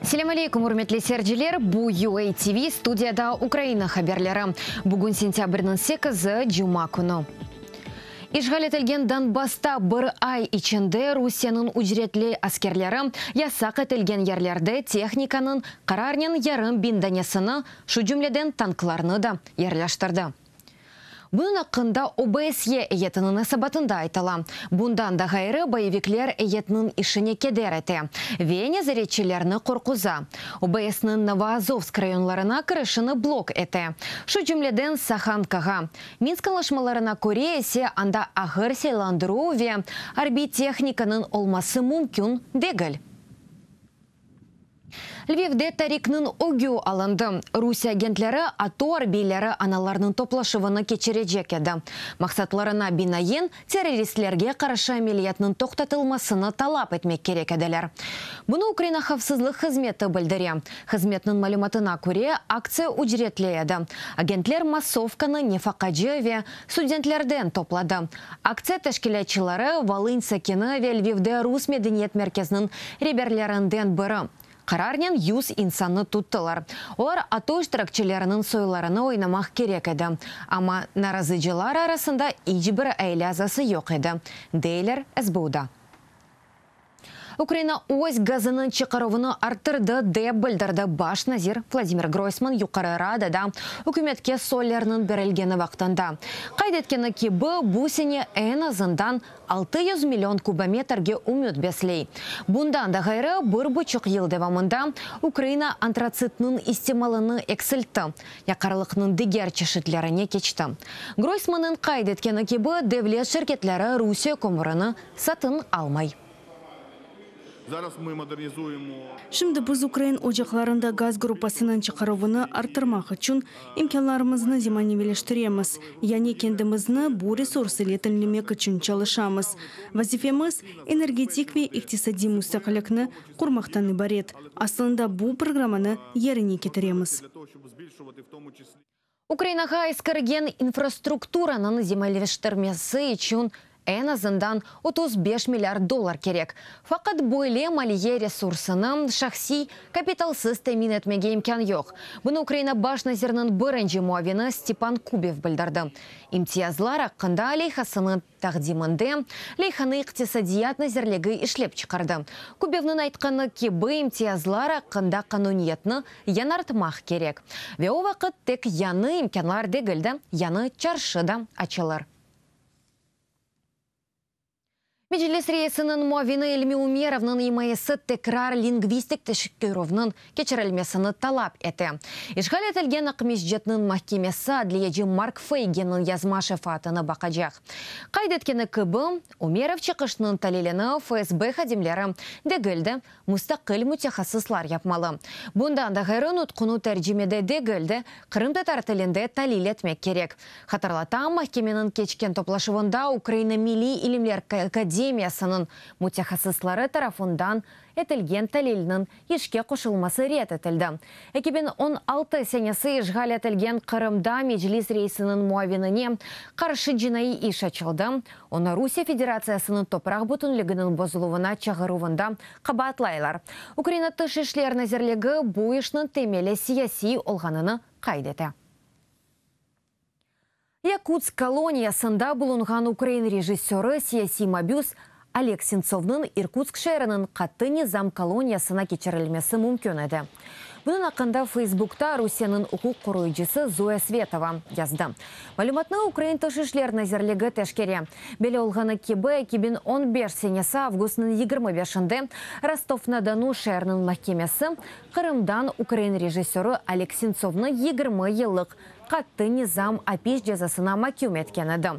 Selâm aleyküm, ürmetli seyirciler! Bu UA TV, studiyada Ukraina haberleri. Bugün sentâbrniñ sekizi, cuma künü. İşğal etilgen Donbassta bir ay içinde Rusiyeniñ ücretli askerleri yasaq etilgen yerlerde tehnikanıñ qararnen yarım biñ danesini, şu cümleden tanklarnı da yerleştirdi. Bunıñ aqqında OBSYE eyyetiniñ esabatında aytıla. Bundan da ğayrı, boyevikler eyyetniñ işine keder ete ve nezaretçilerni qorquza, OBSniñ Novoazovsk rayonlarına kirişini blok ete, şu cümleden Sahankağa. Minsk añlaşmalarına köre ise, anda ağır silâlandıruv ve arbiy tehnikanıñ olması mümkün degil. Lvivde tarikniñ ögü alındı. Rusiye agentleri ATO arbiyleri analarnıñ toplaşuvını keçirecek edi. Maqsatlarına binaen, terroristlerge qarşı ameliyatnıñ toqtatılmasını talap etmek kerek ediler. Bunı Ukraina havfsızlıq hızmeti bildire. Hızmetniñ malümatına köre, aktsiya ücretli edi. Agentler massovkanı nefaqacı ve studentlerden topladı. Aktsiya teşkilâtçıları, Volın sakini ve Lvivde Rus medeniyet merkeziniñ reberlerinden biri, qararnen 100 insannı tuttılar. Olar ATO iştirakçileriniñ soylarını oynamaq kerek edi, amma narazıcılar arasında iç bir aile azası yoq edi, deyler SBUda. Ukraina öz gazınıñ çıqaruvını arttırdı, dep bildirdi baş nazir Vladimir Groysman Yuqarı Radada ükümetke suallerniñ berilgeni vaqtında. Qayd etkeni kibi, bu sene eñ azından 600 million kubometrge ümüt besley. Bundan da ğayrı, bir buçuq yıl devamında Ukraina antratsitniñ istimalını eksiltti, yaqarlıqnıñ diger çeşitlerine keçti. Groysmannıñ qayd etkeni kibi, devlet şirketleri Rusiye kömürini satın almay. Şimdi biz ukrain ocaqlarında gaz gruppasınıñ çıqaruvını arttırmaq içün imkânlarımıznı zemaneviyleştiremiz, yani kendimizni bu resurs ile teminlemek içün çalışamız. Vazifemiz, energetik ve iqtisadiy mustaqillikni qurmaqtan ibaret. Aslında bu programmanı yerine ketiremiz. Ukrainağa eskirgen infrastrukturanıñ zemaneviyleştirmesi içün eñ azından 35 milliard dollar kerek. Faqat böyle maliye resursını şahsiy kapitalsız temin etmege imkân yoq. Bunı Ukraina baş naziriniñ birinci muavini Stepan Kubiv bildirdi. İmtiyazlar aqqında leyhasınıñ taqdiminde leyhanı İqtisadiyat nazirligi işlep çıqardı. Kubevniñ aytqanı kibi, imtiyazlar aqqında qanuniyetni yañartmaq kerek. Ve o vaqıt tek yañı imkânlar degil de, yañı çarşı da açılır. Meclis reisiniñ muavini İlmi Umerovnıñ imayesi tekrar lingvistik teşkerüvniñ keçirilmesini talap ete. İşğal etilgen Aqmescitniñ mahkemesi adliyeci Mark Feyginniñ yazma şefaatını baqacaq. Qayd etkeni kibi, Umerov çıqışınıñ talilini FSB hadimleri degil de, mustaqil mütehassıslar yapmalı. Bundan da ğayrı, nutqunı tercimede degil de, qırımtatar tilinde talil etmek kerek. Hatırlatam, mahkemeniñ keçken toplaşuvında Ukraina Milliy ilimler akademiyasınıñ mütehassısları tarafından etilgen talilniñ işke qoşulması red etildi. 2016 senesi işğal etilgen Qırımda Meclis reisiniñ muavinine qarşı cinaiy iş açıldı, onı Rusiye Federatsiyasınıñ topraq bütünliginiñ bozuluvına çağıruvında qabaatlaylar. Ukraina Tış işler nazirligi bu işniñ temeli siyasiy olğanını qayd ete. Yakutsk koloniyasında bulunğan ukrain rejissörı, siyasiy mabüs Oleg Sentsovnıñ İrkutsk şeeriniñ qattı nizam koloniyasına keçirilmesi mümkün edi. Bunıñ aqqında Feysbukta Rusiyeniñ uquq qoruyıcısı Zoya Svetova yazdı. Malümatnı Ukrain Tış işler nazirligi teşkere. Belli olğanı kibi, 2015 senesi avgustnıñ 25-inde Rostov-na-Donu şeeriniñ mahkemesi Qırımdan ukrain rejissörı Oleg Sentsovnı 20 yıllıq qattı nizam apis cezasına maküm etken edi.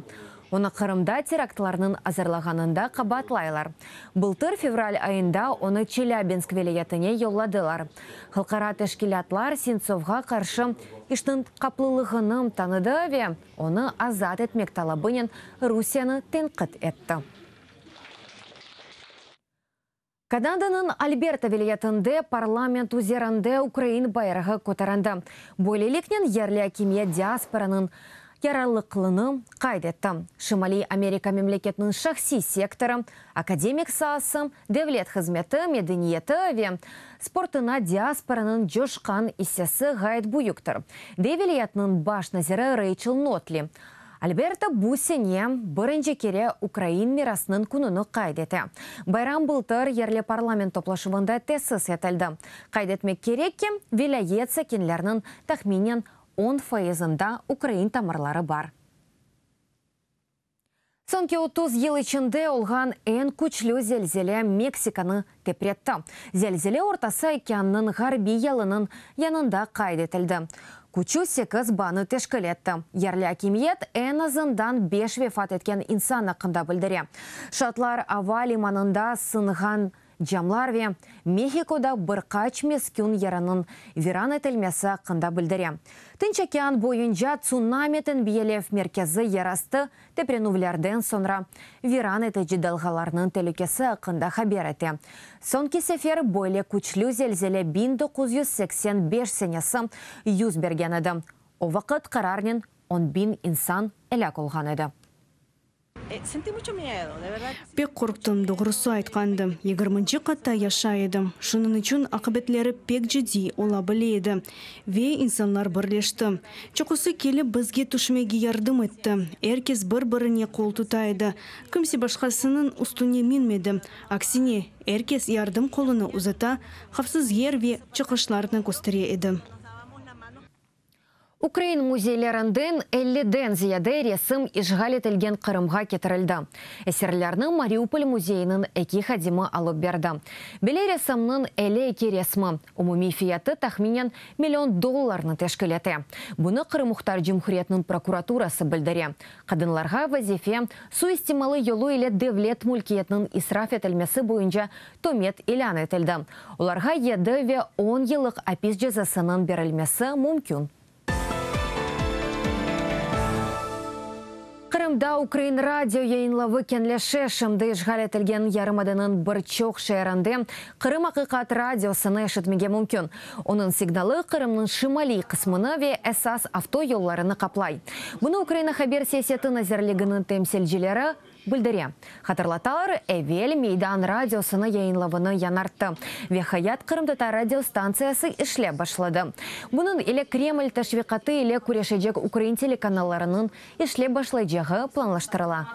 Onı Qırımda teraktlarnıñ azırlağanında qabaatlaylar. Bıltır fevral ayında onı Çelâbinsk vilâyetine yolladılar. Halqara teşkilâtlar Sentsovğa qarşı işniñ qaplılığını tanıdı ve onı azat etmek talabınen Rusiyeni tenqit etti. Kanadanıñ Alberta vilâyetinde parlament üzerinde ukrain bayrağı köterindi. Böyleliknen yerli akimiyet diasporanıñ. Yararlıqlını qayd etti. Şimaliy Amerika memleketiniñ şahsiy sektorı, akademik saası, devlet hızmeti, medeniyeti ve sportına diasporanıñ coşqan issesi ğayet büyüktir, dey vilâyetniñ baş naziri Reyçel Notli. Alberta bu sene birinci kere Ukrain mirasınıñ kününi qayd ete. Bayram bıltır yerli parlament toplaşuvında tesis etildi. Qayd etmek kerek ki, vilâyet sakinleriniñ tahminen on fayızında ukrain tamırları bar. Soñki 30 yıl içinde olğan eñ küçlü zelzele Meksikanı tepretti. Zelzele Ortası okeannıñ ğarbiy yalınıñ yanında qayd etildi. Küçü 8 baanı teşkil etti. Yerli akimiyet eñ azından beş vefat etken insan aqqında bildire. Şaatlar ava limanında sınğan camlar ve Mehikoda bir qaç meskün yeriniñ viran etilmesi aqqında bildire. Tınç okean boyunca tsunami tenbiyelev merkezi yerastı teprenüvlerden soñra viran etici dalğalarnıñ telükesi aqqında haber ete. Soñki sefer böyle küçlü zelzele 1985 senesi yüz bergen edi. O vaqıt qararnen 10 biñ insan elâk olğan edi. Pek qorqtım, doğrusı aytqanda. 20 qatta yaşay edim. Şunıñ içün aqibetleri pek ciddiy ola bile edi. Ve insanlar birleşti. Çoqusı kelip bizge tüşmege yardım etti. Er kes bir-birine qol tuta edi. Kimse başqasınıñ üstüne minmedi. Aksine, er kes yardım qolunı uzata, havfsız yer ve çıqışlarnı köstere edi. Ukrain müzeylerinden 50-den ziyade resim işğal etilgen Qırımğa ketirildi. Eserlerni Mariupol müzeyiniñ eki hadimi alıp berdi. Belli ressamnıñ 52 resmi, umumiy fiyatı tahminen million dollarnı teşkil ete. Bunı Qırım Muhtar Cumhuriyetiniñ prokuraturası bildire. Qadınlarğa vazife suistimalı yolu ile devlet mülkiyetiniñ israf etilmesi boyunca tömet ilân etildi. Olarğa 7 ve 10 yıllıq apis cezasınıñ berilmesi mümkün. Qırımda ukrain radio yayınlavı keñleşe. Şimdi işğal etilgen yarımadanıñ bir çoq şeerinde Qırım Aqiqat radiosını eşitmege mümkün. Onıñ signalı Qırımnıñ şimaliy qısmını ve esas avto yollarını qaplay. Bunı Ukraina haber siyaseti nazirliginiñ temsilcileri bildire. Hatırlatalar, evel Meydan radiosını yayınlavını yañarttı ve Hayat qırımtatar radiostantsiyası işlep başladı. Bunıñ ile Kreml teşviqatı ile küreşecek ukrain telekanallarınıñ işlep başlayacağı planlaştırıla.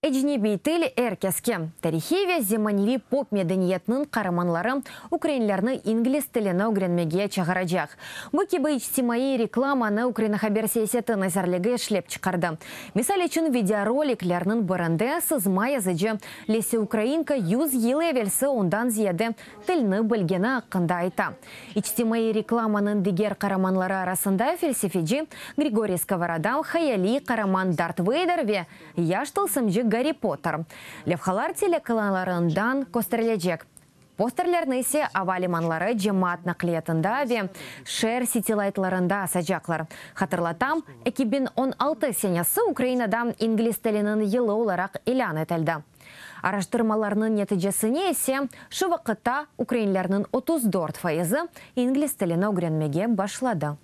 Ecnebiy til er keske. Tarihiy ve zemaneviy pop medeniyetiniñ qaramanları ukrainlerni ingliz tilini ögrenmege çağıracaq. Bu kibi içtimaiy reklamanı Ukraina haber siyaseti nazirligi işlep çıqardı. Misal içün, videoroliklerniñ birinde sızma yazıcı Lesâ Ukrainka 100 yıl evelsi ondan ziyade tilni bilgeni aqqında ayta. İçtimaiy reklamanıñ diger qaramanları arasında felsefeci Grigoriy Skovoroda, hayaliy qaraman Dart Veyder ve yaş tılsımcı Garri Potter. Levhalar telekanallarından kösterilecek. Posterlerni ise ava limanları, cemaat naqliyatında ve şeer sitilaytlarında asacaqlar. Hatırlatam, 2016 senesi Ukrainada ingliz tiliniñ yılı olaraq ilân etildi. Araştırmalarnıñ neticesine ise şu vaqıtta ukrainlerniñ 34 fayızı ingliz tilini ögrenmege başladı.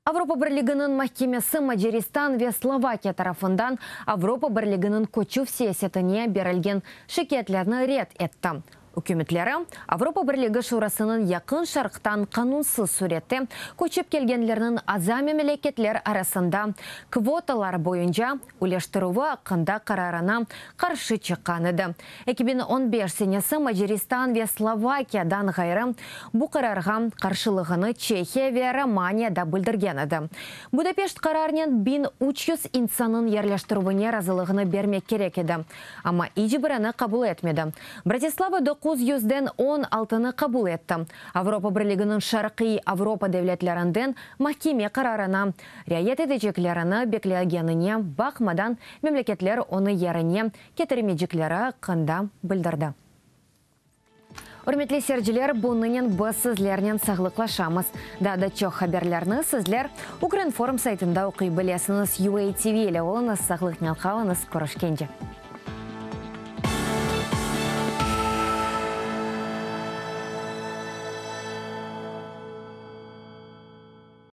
Avropa Birliginiñ mahkemesi Macaristan ve Slovakiya tarafından Avropa Birliginiñ köçüv siyasetine berilgen şikâyetlerni red etti. Ükümetleri Avropa Birligi Şurasınıñ Yaqın Şarqtan qanunsız sürette köçip kelgenlerniñ aza memleketler arasında kvotalar boyunca üleştirüvi aqqında qararına qarşı çıqqan edi. 2015 senesi Macaristan ve Slovakiyadan ğayrı bu qararğa qarşılığını Çehiya ve Romaniya da bildirgen edi. Budapeşt qararnen 1300 insannıñ yerleştirüvine razılığını bermek kerek edi. Amma iç birini qabul etmedi. Bratislava 900-den 16-nı qabul etti. Avropa Birliginiñ Şarqiy Avropa devletlerinden mahkeme qararına riayet eteceklerini beklegenine baqmadan memleketler onı yerine ketirmeycekleri aqqında bildirdi. Ürmetli seyirciler, bunıñnen biz sizlernen sağlıqlaşamız. Daa da çoq haberlerni sizler Ukrinform saytında oquy bilesiñiz. UATV ile oluñız, sağlıqnen qalıñız, körüşkence.